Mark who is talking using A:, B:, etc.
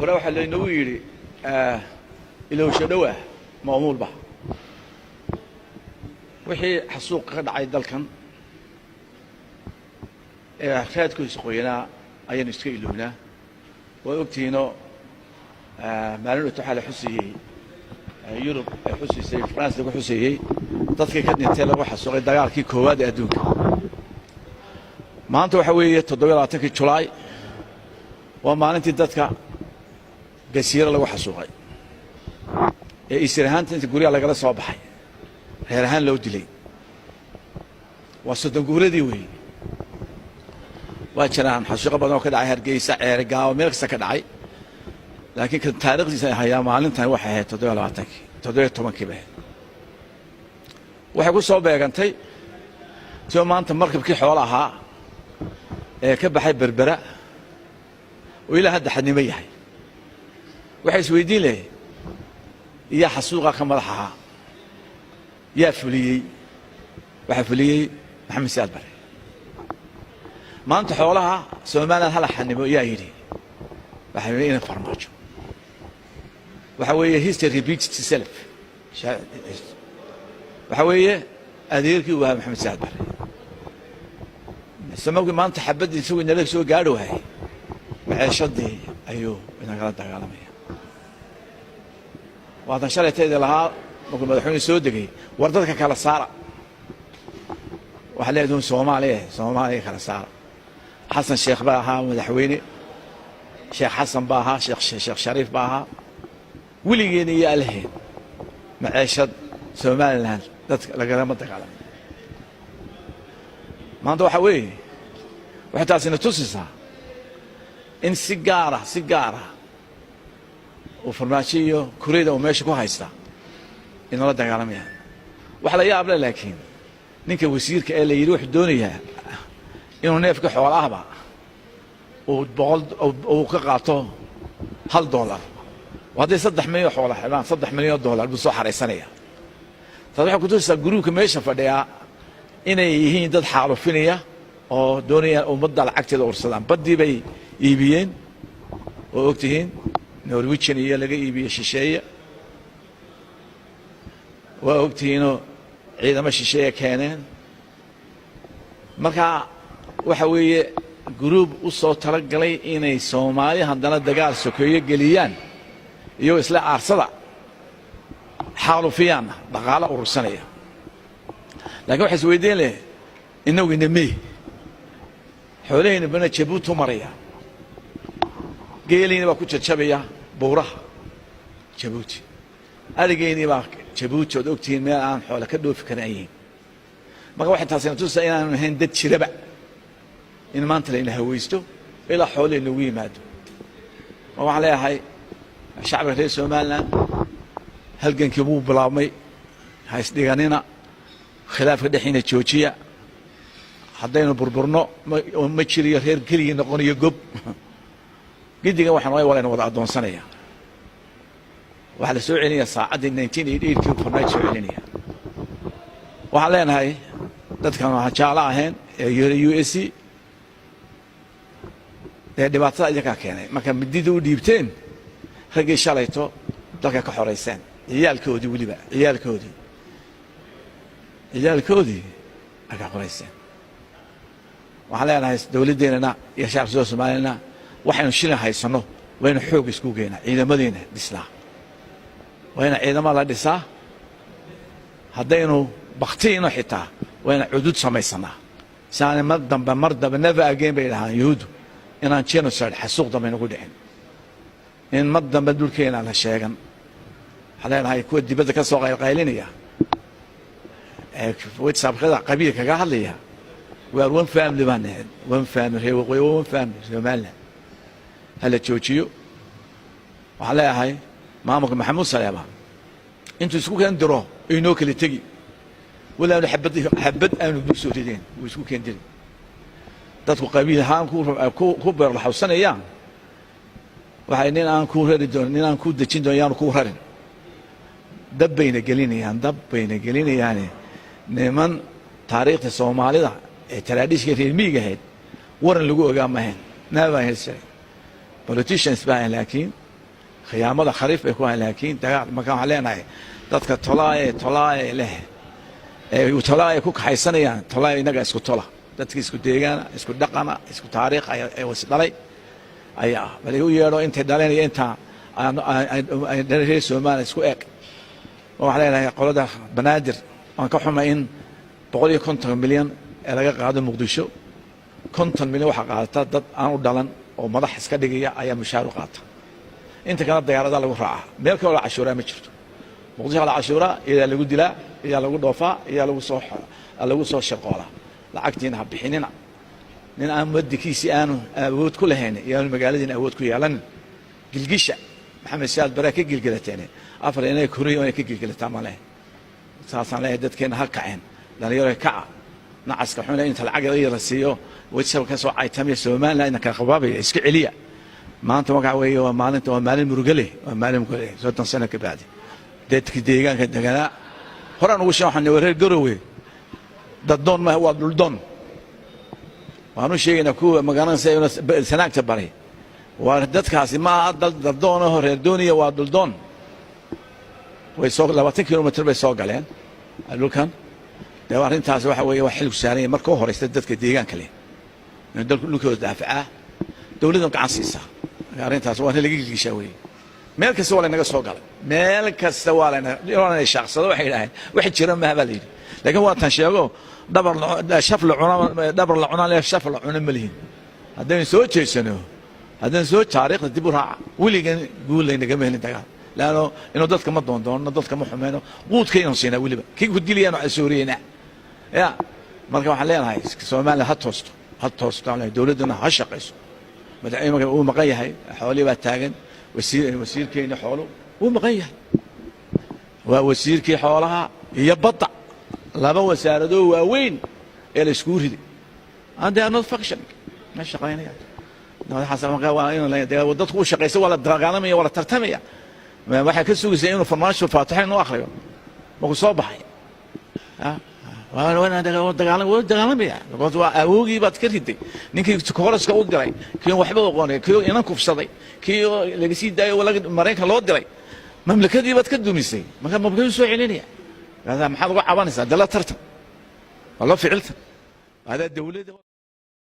A: Hore waxaa laynagu yidhi, ilowsho dhow ah ma'muulba. Wixii xasuuqa ka dhacay dalkan ee raadkiisa qoyanaa ayaynu iska ilownaa. Waa ogtihiinoo maalin dhowta waxaa la xusayey Yurub ay xusaysay, France lagu xusayey dadkii ka dhintay lagu xasuuqay dagaalkii koowaad ee adduunka. Maanta waxaa weeye 27-kii Julaay, waa maalintii dadka Gasiiro lagu xasuuqay ee isir ahaanta inta guryaha lagala soo baxay reer ahaan loo dilay. Waa 30 guuradii weeye. Waa jiraan xasuuqo badan oo ka dhacay Hargeysa, Ceerigaabo, meel kasta ka dhacay, laakiin kan taarikhdiisa ay hayaa maalintan waxay ahayd 27-kii, 17-kii bay ahayd. Waxay ku soo beegantay tio maanta markabkii xoolo ahaa ee ka baxay Berbera oo ilaa hadda xadnimo yahay. Waxay isweydiin lahay, yaa xasuuqa ka madax ahaa? Yaa fuliyey? Waxaa fuliyey Maxamed Siyaad Bare. Maanta xoolaha Somaliland hala xanimo yaa yidhi? Waxaa yidhi ina Farmaajo. Waxa weeye, history repeats itself. Waxa weeye, adeerkii uu ahaa Maxamed Siyaad Bare samawgii maanta xabaddii isagu inala soo gaadhi waayey, maceeshadii ayuu inagala dagaalamaya. Waatan shalaytaydi lahaa markuu madaxweyne soo degay, war dadka kala saara. Waxaa leedahay Soomaaliya, Soomaaliya kala saara. Xasan Sheekh baa ahaa madaxweyne, Sheekh Xasan baa ahaa, Sheekh Shariif baa ahaa. Weligeena iyo alheen maceeshad Somaliland dadka lagalama dagaalamo. Maanta waxaa weeye, waxay taasina tusaysaa in si gaara, si gaara uu Farmaajo iyo kureyda uu meesha ku haysta inala dagaalamayaan. Waxa la yaab leh laakiin, ninka wasiirka ee la yidhi wuxuu doonayaa inuu neefka xoolahaba uu 100 uu ka qaato $1. Hadday 3 milyan xoola xidhaan, $3 milyan buu soo xaraysanaya. Taas waxay kutusaysaa groupka meesha fadhiyaa inay yihiin dad xaalufinaya oo doonaya ummadda lacagteeda ursadaan. Baddii bay iibiyeen oo og tihiin, Norwegian iyo laga iibiyey shisheeye. Waa og tihiinoo ciidamo shisheeye keeneen. Marka waxa weeye, group u soo talagalay inay Soomaali haddana dagaal sokeeyo geliyaan, iyagoo isla aarsada xaalufiyaanna dhaqaalo urursanaya. Lakin waxay isweydiin leh, innagu inamey xoolahayna bana Jabuuti u maraya, geeliina baa ku jajabaya buuraha Jabuuti, arigeynii baa Jabuuti ood ogtihiin meel aan xoole ka dhoofi karin ay yihiin. Marka waxay taasina tusaa inaanu ahayn dad jiraba in maanta layna hawaysto ilaa xoole inagu yimaado. Ma waxaan leeyahay shacbiga reer Somaliland, halgankii wuu bilaabmay, ha isdhiganina, khilaafka dhexdiina joojiya. Haddaynu burburno, ma jiriyo reer keligii noqonayo gob gidigan. Waxaan waa layna wada addoonsanaya. Waxaa la soo celinaya saacaddii 1988-kii Farmaajo soo celinaya. Waxaan leenahay dadkan waxaan jaalo ahayn ee USC dee dhibaatada idinkaa keenay. Marka midida u dhiibteen raggii shalayto dalka ka xorayseen, ciyaalkoodii, weliba ciyaalkoodii ay ka xorayseen. Waxaan leenahay dowladdeennana iyo shacabka Soomaaliyana, waxaynu shilin haysanno waynu xoog isku geynaa, ciidamadeena dhisnaa, waa ina ciidama la dhisaa. Haddaynu baktiino xitaa waa ina cudud samaysanaa si aanay mar dambe, mar dambe, never again bay dhahaan Yuhuuddu, inaan genocide, xasuuq dambe inagu dhicin, in mar dambe dhulkeena la sheegan. Waxaan leenahay kuwa dibadda ka soo qaylqaylinaya ee WhatsAppkada qabiil kaga hadlaya, we are one family baan nahay, one family. Reer waqooyi, one family. Somaliland hala joojiyo. Waxaan leeyahay maamulka Maxamuud Saleeba intuu isku keen diro inoo kala tegi, walaanu xabad xabad aanu dul soo rideen wuu isku keen diri. Dadku qabiil ahaan ku beerlaxawsanayaan. Waxay nin aan ku rari doon, nin aan ku dejin doon yaanu ku rarin. Dab bayna gelinayaan, dab bayna gelinayaane. Niman taariikhda Soomaalida ee traditionka reer miyiga ahayd waran lagu ogaa mahayn, never history politicians baa ahayn, laakiin Khiyaamada khariif bay ku hayn, laakiin dagaal. Marka waxaan leenahay dadka tolaaye tolaaye leh ee tolaaye ku kaxaysanayaan, tolaaye innaga isku tola, dadka isku deegaana, isku dhaqana, isku taariikh ay was dhalay ayaa ah. Bal igu yeedho intay dhaleen iyo intaa reer Soomaaliya isku eg. Waxaan leenahay qolada Banaadir, waan ka xumay in 150 milyan ee laga qaado Muqdisho. 50 milyan waxaa qaadata dad aan u dhalan oo madax iska dhigaya ayaa mushaar u qaata. Inta kalena diyaaradaha lagu raacaa. Meel kaloo la cashuuraa ma jirto. Muqdisho la cashuuraa, iyadaa lagu dilaa, iyadaa lagu dhoofaa, iyadaa lagu soo shirqoolaa. Lacagtiina ha bixinina. Nin aan wadikiisii aanu awood ku lahayn iyaanu magaaladiina awood ku yeelanin. Gilgisha Maxamed Siyaad Baraa ka gilgilateen, afar inay koriyo inay ka gilgilataan ma leh. Saasaan leeyahay, dadkeena ha kaceen, dhalinyaro kaca. Nacaska xune inta lacag yar la siiyo WhatsApp ka soo caytamiya Somaliland kala qabaabaya, iska celiya. Maanta waxa weeye waa maalinta, waa maalin murugo leh, waa maalin murugo leh. 30 sano ka bacdi dadki deegaanka deganaa horaan ugu sheeg, waxaan reer Garowe daddoon maaha, waa dhuldoon. Waanu sheegaynaa kuwa magaranaysa Sanaagta baray, waa dadkaasi ma aha daddoon aho reer dooniya, waa dhuldoon. Way soo 20 kilomitr bay soo galeen dhulkan. Dee arrintaas waxa weeye waa xilku saaran yahay marka u horeysta dadka deegaanka leh inuu dalku dhulkooda daafacaa, dowladda gacan siisaa. Marka arrintaas waa in laga gilgishaa weeye. Meel kasta waa laynaga soo galay, meel kasta waa layna shaaqsado. Waxay yidhaaheen wax jira maha baa la yidhi, laakiin waa tan sheego dhabar shaf la cuna, dhabar la cunaa, shaf la cuna ma lihin. Haddaynu soo jeesano, haddaynu soo taariikhda dib u raaca, weligan guul laynagama helin dagaal, laanno inuu dadka ma doondoonno, dadka ma xumeyno, quudkaynu siinaa, weliba kii ku dilayaan waxaan sooriyeynaa ya. Marka waxaan leenahay Soomaaliya ha toosto, ha toosto, dowladduna ha shaqayso. Madaxweyne wuu maqan yahay, xoolihii baa taagan. Wasiirkeeni xoolo wuu maqan yahay, waa wasiirkii xoolaha iyo badda, laba wasaaradoo waaweyn ee la iskugu riday, and they are not functioning, ma shaqaynayaan. Dadku u shaqaysa, waa la dagaalamaya, waa la tartamaya. Waxay ka sugaysaa inuu Farmaajo faataxo inuu akhriyo markuu soo baxay. Dagaalamaya because waa awoogii baad ka riday, ninkii koolaska u diray, kii waxba aqoonay, kii inan kufsaday, kii laga sii daayo Maraykan loo diray, mamlakadii baad ka dumisay. Marka mamlakadu soo celinaya, maxaad uga cabanaysaa? Dala tartan waa loo ficiltan adaa dawladda.